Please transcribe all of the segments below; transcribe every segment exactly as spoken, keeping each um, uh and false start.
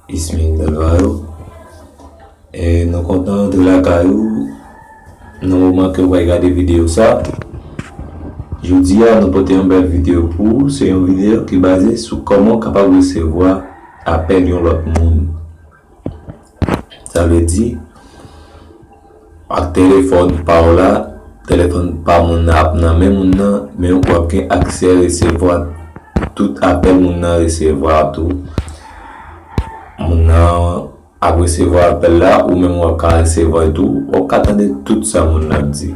Ismail Dalvaro. E nou kontan antre lakay ou nan moman ke w pral gade videyo sa. Jodi a, nou pote yon bèl videyo pou ou. Se yon videyo ki baze sou kòman w kapab resevwa apèl yon lòt moun. Sa vle di, ak telefòn pa w la, telefòn pa moun nan ap nan men moun nan, men w ap gen aksè resevwa tout apèl moun nan resevwa tou. Moun nan ap resevwa apèl la, ou menm w ap ka resevwa l tou, w ap ka tande tout sa moun nan ap di.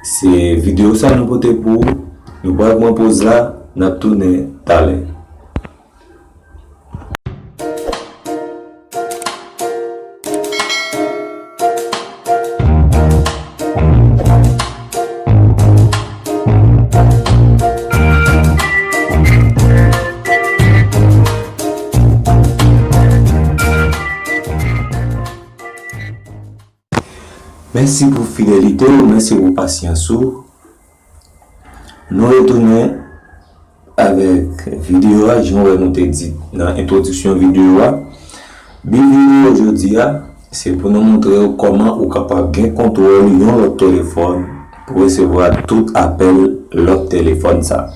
Se videyo sa nou pote pou ou. Nou pral pran poz la, n ap tounen talè. Mèsi pou fidelite w, mèsi pou pasyans ou. Nou retounen avèk videyo a, jan w wè nou te di nan entwodiksyon videyo a. Bi videyo jodi a, se pou nou montre w kòman ou kapab gen kontwòl yon lòt telefòn pou resevwa tout apèl lòt telefòn sa.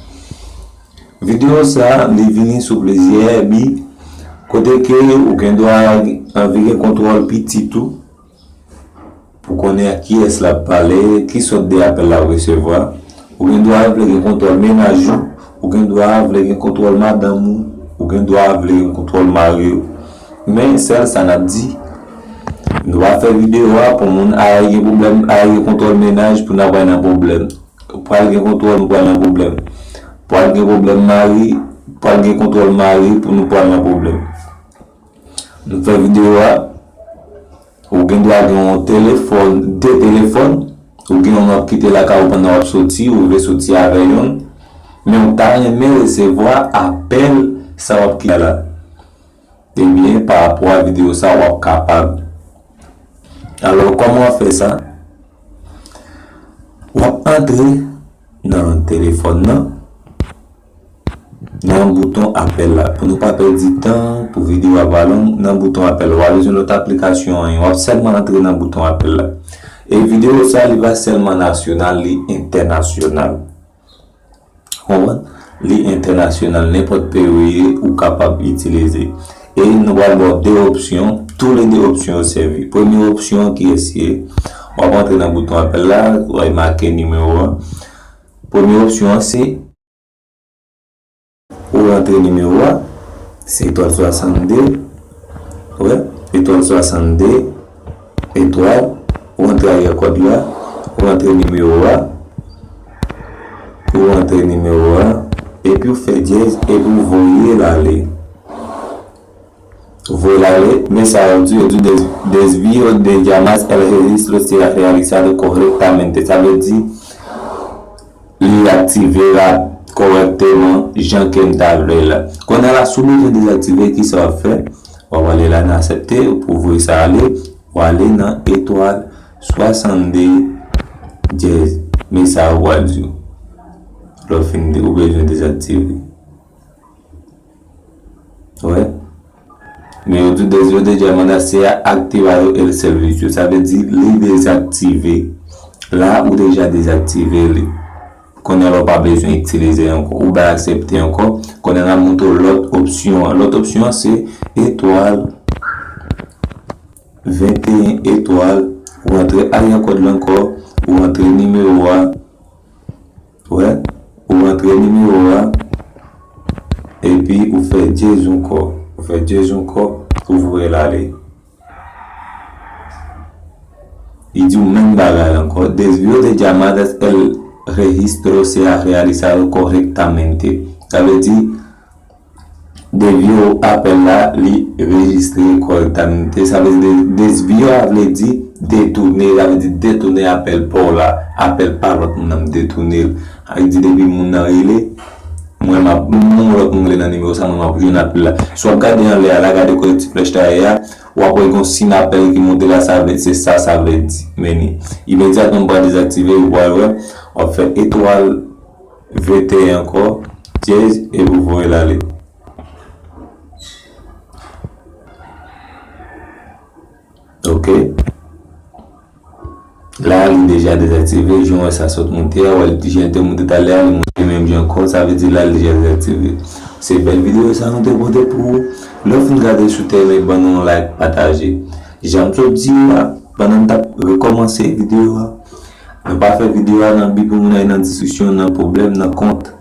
Videyo sa, li vini sou plizyè bi, kote ke ou gen dwa anvi gen kontwòl pitit ou, pou konnen ak kiyès l ap pale, ki sòt de apèl l ap resevwa. Ou gen dwa vle gen kontwòl mennaj ou, ou gen dwa vle gen kontwòl madanm ou, ou gen dwa vle gen kontwòl mari w. Men sèl sa n ap di, nou pa fè videyo a pou moun al gen pwoblèm, al gen kontwòl mennaj pou n ap pral nan pwoblèm. Pral gen kontwòl, nou pral nan pwoblèm. Pral gen pwoblèm mari, pral gen kontwòl mari pou nou pral nan pwoblèm. Nou fè videyo a, ou gen dwa gen yon telefòn, de telefòn, ou gen yon w ap kite lakay ou pandan w ap soti, ou vle soti avè yonn, men ou ta renmen resevwa apèl sa w ap kite la. Ebyen, pa rapò a videyo sa, w ap kapab. Alò, kòman w ap fè sa? W ap antre nan telefòn nan, nan bouton apèl la. Pou nou pa pèdi tan, pou videyo a pa long, nan bouton apèl, w pa bezwen lòt aplikasyon, anyen. W ap sèlman antre nan bouton apèl la. E videyo sa, li pa sèlman nasyonal, li entènasyonal. Konprann? Li entènasyonal, nenpòt peyi ou ye, ou kapab itilize. E nou pral ba w de opsyon, toulede opsyon yo sèvi. Premye opsyon an, kiyès li ye? W ap antre nan bouton apèl la, w ap make nimewo a. Premye opsyon an, se ou rantre nimewo a, se etwal swasannde, wè, etwal swasannde, etwal, ou rantre aryè kòd la, ou rantre nimewo a, ou rantre nimewo a, epi ou fè dyèz, epi ou voye l ale. Voye l ale, men sa yo di, yo di des-, desvío de llamadas, el registro se ha realizado correctamente. Sa vle di, li aktive la kòrèkteman jan ke n ta vle l la. Kounye a la, si w bezwen dezaktive, kisa w ap fè? W ap ale la nan aksepte, pou voye sa ale, w ale nan etwal swasannde dyèz. Men sa yo pral di w. Lè w fin de, ou bezwen dezaktive. Wè. Men yo di desvío de llamadas se ha activado el servicio. Sa vle di li dezaktive. La, ou deja dezaktive li. Kounye a la, ou pa bezwen itilize ankò. Ou bay aksepte ankò. Kounye a la, n ap montre w lòt opsyon an. Lòt opsyon an se etwal venteyen etwal. Ou antre aryè kòd la ankò. Ou antre nimewo a. Wè, ou rantre nimewo a, epi ou fè dyèz ankò. Ou fè dyèz ankò, ou voye l ale. Li di w menm bagay la ankò. Desvío de llamadas, el registro se ha realizado correctamente. Sa vle di, desvío apèl la, li rejistre kòrèkteman. Sa vle di, desvío a vle di detounen, sa vle di detounen apèl pa w la, apèl pa lòt moun nan, m detounen l. Sa vle di depi moun nan rele, mwen m ap, moun lòt moun rele nan nimewo sa, mwen m ap jwenn apèl la. Si w ap gade anlè a la, gade kote ti flèch la ye a, w ap wè gen yon siy apèl ki monte la, sa vle, se sa, sa vle di. Men ni. Imedyatman m pral dezaktive, ou pral wè, w ap fè etwal, venteyen ankò, dyèz, epi w voye l ale. Ok. La, li deja dezaktive. Jan w wè sa sot moute a, w wè li ti jan te moute talè a, li moute menm jan ankò, sa vle di la, li deja dezaktive. Se bèl videyo sa nou te pote pou ou. Lè w fin gade, si w te renmen, ban nou yon like, pataje. Jan m sot di w la, pandan m t ap rekòmanse videyo a, nou pa fè videyo a nan bi pou moun al nan diskisyon, nan pwoblèm, nan kont.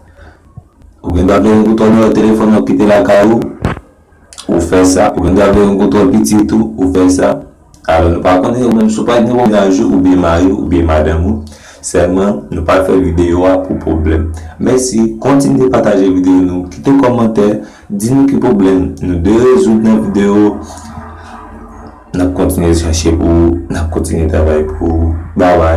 Ou gen dwa gen yon kontwòl nimewo telefòn ou kite lakay ou, ou fè sa. Ou gen dwa gen yon kontwòl pitit ou, ou fè sa. Alò, nou pa konnen, ou menm si w pa gen yon mennaj ou, oubyen mari w, oubyen madanm ou. Sèlman, nou pa fè videyo a pou pwoblèm. Mèsi, kontinye pataje videyo nou, kite kòmantè, di nou ki pwoblèm nou dwe rezoud nan videyo. N ap kontinye chache pou ou, n ap kontinye travay pou ou. Babay.